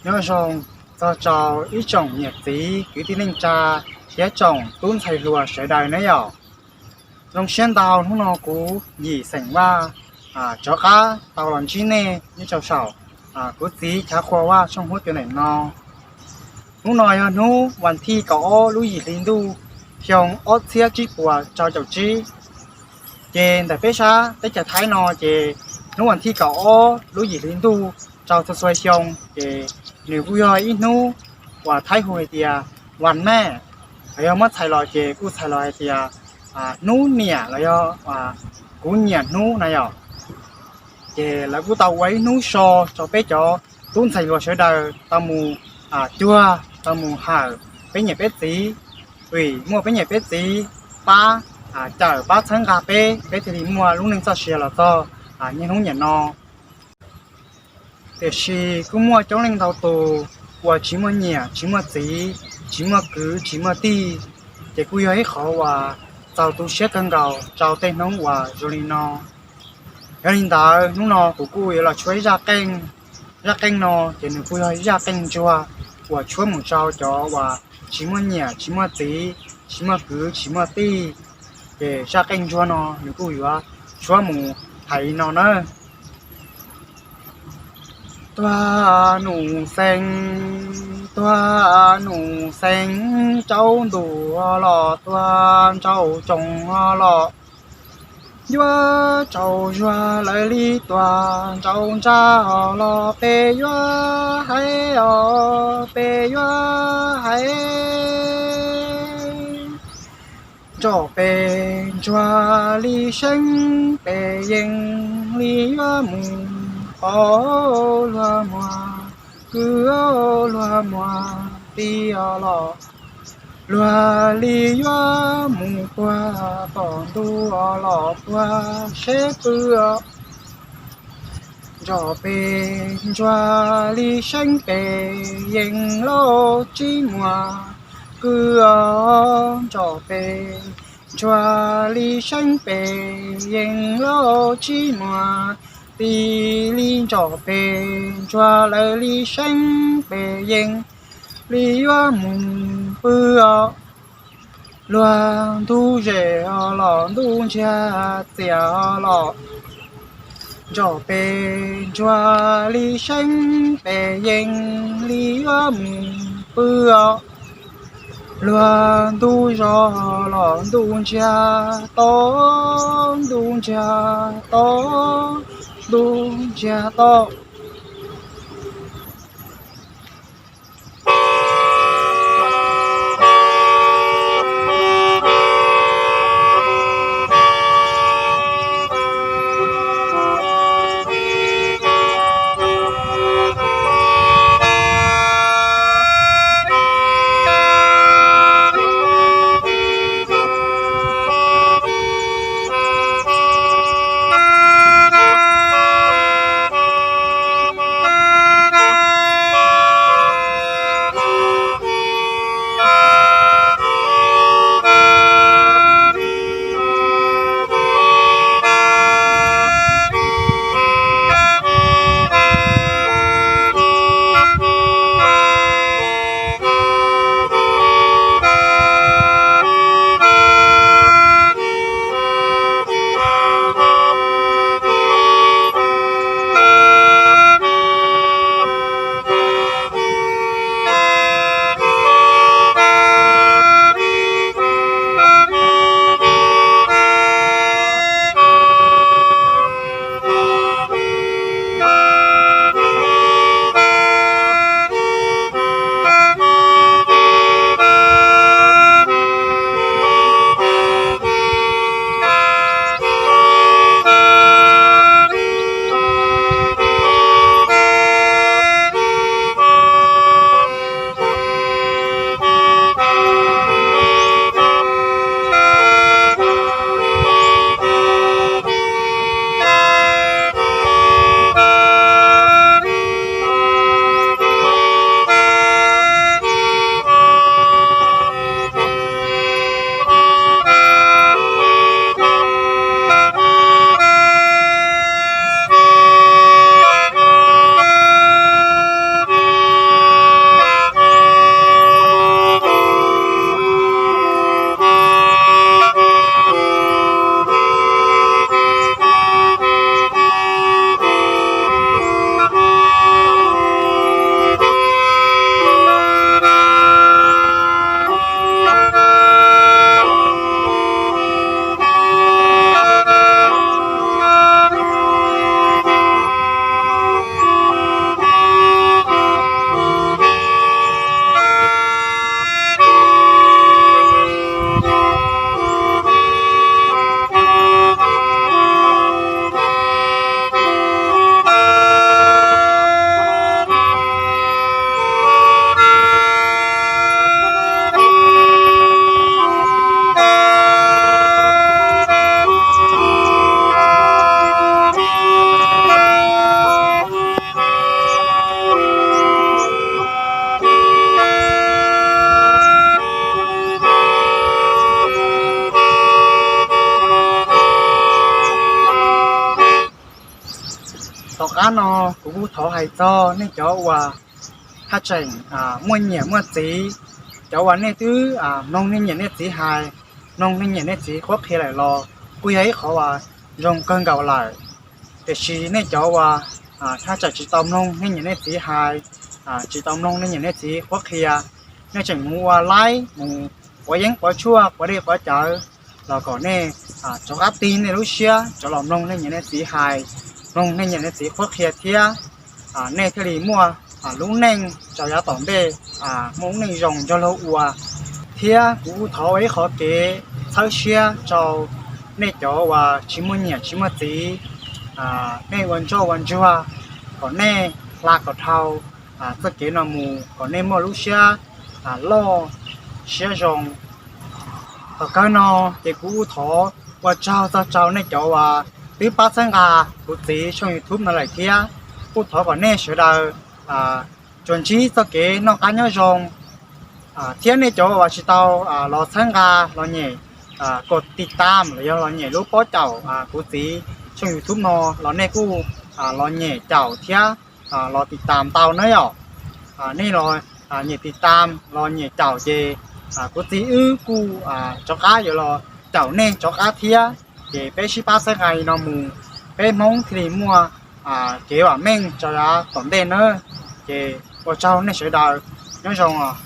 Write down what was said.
Nyob zoo txog rau ib tsoom niam txiv kwv tij neej tsa thiab tsoom tub ntxhais hluas sawv daws nawb yom. Zoo siab ntau hnub no kuv Yim xeem Vaj rov qab tau los ntsib nej nyob rau saum kuv txiv Chav Qhua Vaj tshooj huab cua ntawm no. Hnub no yog hnub vas thij kaum ob lub yim hli ntuj xyoo ob txhiab tsib puas rau caum tsib. Ces ntawm peb sab teb chaws Thaib no ces hnub vas thij kaum ob lub yim hli ntuj rau txhua txhua xyoo ces nws kuj yog ib hnub uas Thaib hu hais tias vas mej, los yog muab txhais los ces kuj txhais los hais tias hnub niam los yog kuv nyiam hnub na yom. Ces lawv kuj tau ua ib hnub so rau peb cov tub ntxhais hluas sawv daws tau mus cuag tau mus hawm peb niam peb txiv, vim muaj peb niam peb txiv pab cawm pab txhawb nqa peb, peb thiaj li muaj lub neej txoj sia los txog niaj hnub niam no. Tiam sis kuj muaj coob leej ntau tus uas tsis muaj niam tsis muaj txiv, tsis muaj kwv tsis muaj tij, ces kuj yog ib qhov uas txaus tu siab kawg nkaus rau tej hnub uas zoo li no. Yog li ntawd hnub no kuv kuj yuav los tshuab ib zaj qeej. Zaj qeej no ces nws kuj yog ib zaj qeej ntsuag uas tshuab mus rau cov uas tsis muaj niam tsis muaj txiv, tsis muaj kwv tsis muaj tij. Ces zaj qeej ntsuag no nws kuj yuav tshuab mus hais li no nawb. Tuag num xeev, tuag num xeev, tsaus ntuj los tuag nraum zoov los, yuav tsaus zuag lawv li tuag nraum nrag los, peb yuav hais os peb yuav hais. Nrog peb ntsuag li seeb, peb yeej li yuav mus pom luag muag, kwv luag muag tij los, luag li yuav mus puag tom ntuj los puag seb pw. Nrog peb ntsuag li seeb, peb yeej lauj tsis muaj kwv, nrog peb ntsuag li seeb, peb yeej lauj tsis muaj tij, li nrog peb ntsuag lawv li seeb, peb yeej li yuav mus pw. Luag ntug zes los ntug ntsiag txias los, nrog peb ntsuag li seeb, peb yeej li yuav mus pw. Luag ntug zos los ntug ntsiag to, ntug ntsiag to, ntug ntsiag to. Tom qab no kuv kuj thov hais txog nej cov uas haj tseem muaj niam muaj txiv, cov uas nej twb mloog nej niam nej txiv hais, mloog nej niam nej txiv qhuab qhia lawm los kuj yog ib qhov uas zoo kawg nkaus lawm. Tiam sis nej cov uas haj tseem tsis tau mloog nej niam nej txiv hais, tsis tau mloog nej niam nej txiv qhuab qhia, nej tseem mus ua laib mus quav yeeb quav tshuaj quav dej quav cawv, los kom nej rov qab tig nej lub siab rov los mloog nej niam nej txiv hais, mloog nej niam nej txiv qhuab qhia thiab, nej thiaj li muaj lub neej rau yav tom ntej, muaj lub neej zoo nrog luag ua. Thiab kuv kuj thov ua ib qhov kev txhawb siab rau nej cov uas tsis muaj niam tsis muaj txiv, nej ua ntsoj ua ntsuag, kom nej hla kom dhau txoj kev no mus kom nej muaj lub siab loj siab zoo. Thaum kawg no ces kuv kuj thov ua tsaug txog rau nej cov uas twb pab txhawb nqa kuv txiv tshooj YouTube no lawm thiab. Kuj thov kom nej sawv daws tsuas ntsib txoj kev noj qab nyob zoo, thiab nej cov uas tsis tau los txhawb nqa los nyem kom tiv tam los yog los nyem lub pob caum kuv txiv tshooj YouTube no los nej kuj los nyem caum thiab los tiv tam tau na yom. Nej los nyem tiv tam los nyem caum ces kuv txiv wb kuj rov qab yuav los caum nej rov qab thiab. Ces peb sib pab txhawb nqa li no mus, peb Hmoob thiaj li muaj kev vam meej rau yav tom ntej nawb. Ces ua tsaug nej sawv daws, nyob zoo os.